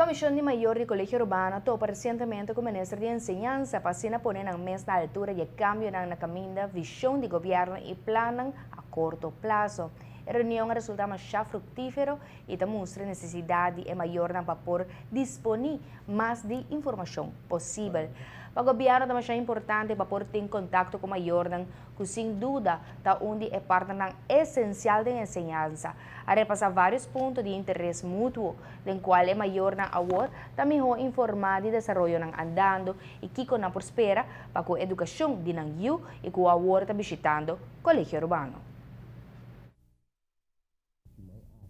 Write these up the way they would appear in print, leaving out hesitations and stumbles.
Komishon di Mayor di Kolegio Urbano a topa resientemente ku Minister di Enseñansa pa asina pone nan mes na altura di e kambionan na kaminda, vishon di gobièrnu i plannan a korto plaso. E reunion a resultá masha fruktífero i ta mustra e nesesidat di e mayornan pa por disponí mas di informashon posibel. Pa gobièrnu ta masha importante pa por tin kontakto ku mayornan ku sin duda ta un di e partnernan esensial den enseñansa. A repasá vários punto di interes mutuo den kual e mayornan awor ta mihó informá di desaroyonan andando i kiko nan por spera pa ku edukashon di nan yu i ku awor ta bishitando Kolegio Urbano.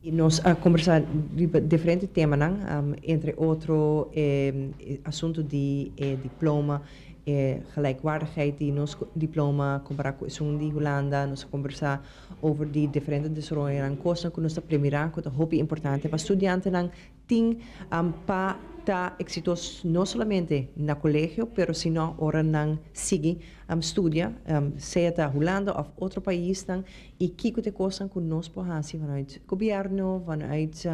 I nos a kombersá riba diferente temanan, entre otro e asuntu di e diploma, e gelijkwaardigheid di nos diploma kompará ku esun di Hulanda. Nos a kombersá over di diferente desaroyonan, kosnan ku nos ta premirá ku ta hopi importante pa studiantenan tin pa ta eksitoso no solamente na kolegio pero sino ora nan sigui studia sea ta Hulanda òf otro paisnan i kiko ta e kosnan ku nos por hasi vanuit gobièrnu, vanuit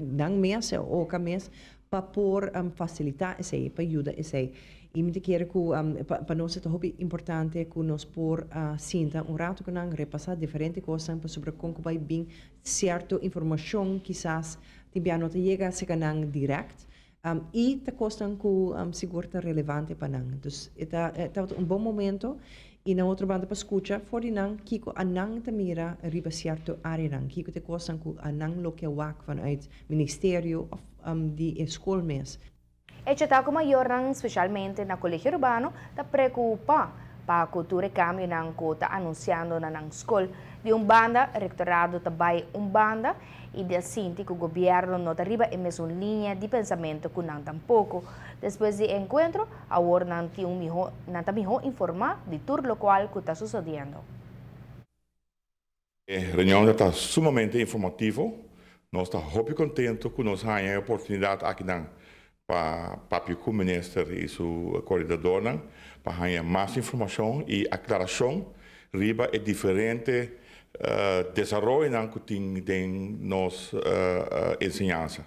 nan mes e oka mes pa por fasilitá esei, pa yuda esei. I mi ta kere ku pa nos e ta hopi importante ku nos por sinta un ratu ku nan repasá diferente kosnan pasobra kon ku bai bin sierto informashon kisas Tin bia no ta yega serka nan dirèkt i ta kosnan ku sigur ta relevante pa nan. Dus e ta e tabata un bon momento i na otro banda pa skucha for di nan kiko anan ta mira riba sierto áreanan, kiko ta e kosnan ku anan lo ke wak vanuit ministerio òf di e skol mes. Hecho ta ku mayornan, spesialmente na Kolegio Urbano, ta preokupá pa ku tur e kambionan ku ta anunsiando na nan skol. Di un banda, rektorado ta bai un banda i ta sinti ku gobièrnu no ta riba e mesun liña di pensamentu ku nan tampoko. Despues di e enkuentro, awor nan tin un mihó nan ta mihó informá di tur lokual ku ta susediendo. E reunion ta sumamente informativo. Nos ta hopi contento cu nos haña e oportunidad akinan pa papia cu Minister y su coordinadornan pa haña mas informacion y aclaracion riba e diferente desaroyonan cu tin den nos enseñansa.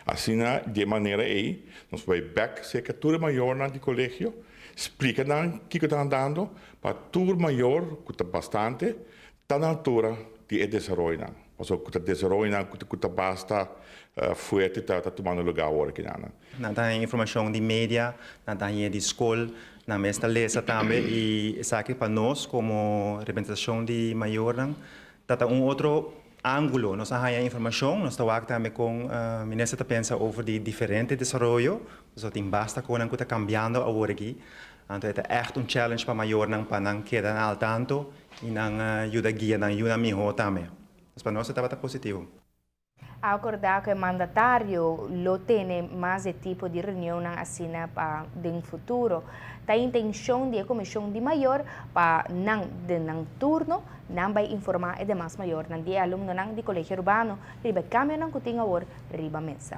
Asina di e manera ei nos por bai bek serka tur e mayornan di colegio, splica nan kico ta andando pa tur mayor cu ta bastante Ta na altura di e desaroyonan, pasobra ku ta desaroyonan ku ta basta fuerte ta tumando lugá awor aki nan. Nan ta haña informashon di media, nan ta hañ'é di skol, nan mes ta lesa tambe i esaki pa nos komo representashon di mayornan ta ta un otro ángulo. Nos a haña informashon, nos ta wak tambe kon minister ta pensa over di diferente desaroyo, pasobra tin basta konan ku ta kambiando awor aki. Anto e ta ègt un challenge pa mayornan pa nan keda na al tanto i nan yuda guia nan yunan mihó tambe. Pues pa nos e tabata positivo. A akordá ku e mandatario lo tene mas e tipo di reunionnan asina pa den futuro. Ta intenshon di e komishon di mayor pa nan den nan turno nan bai informá e demas mayornan di e alumnonan di Kolegio Urbano riba e kambionan ku tin awor riba mesa.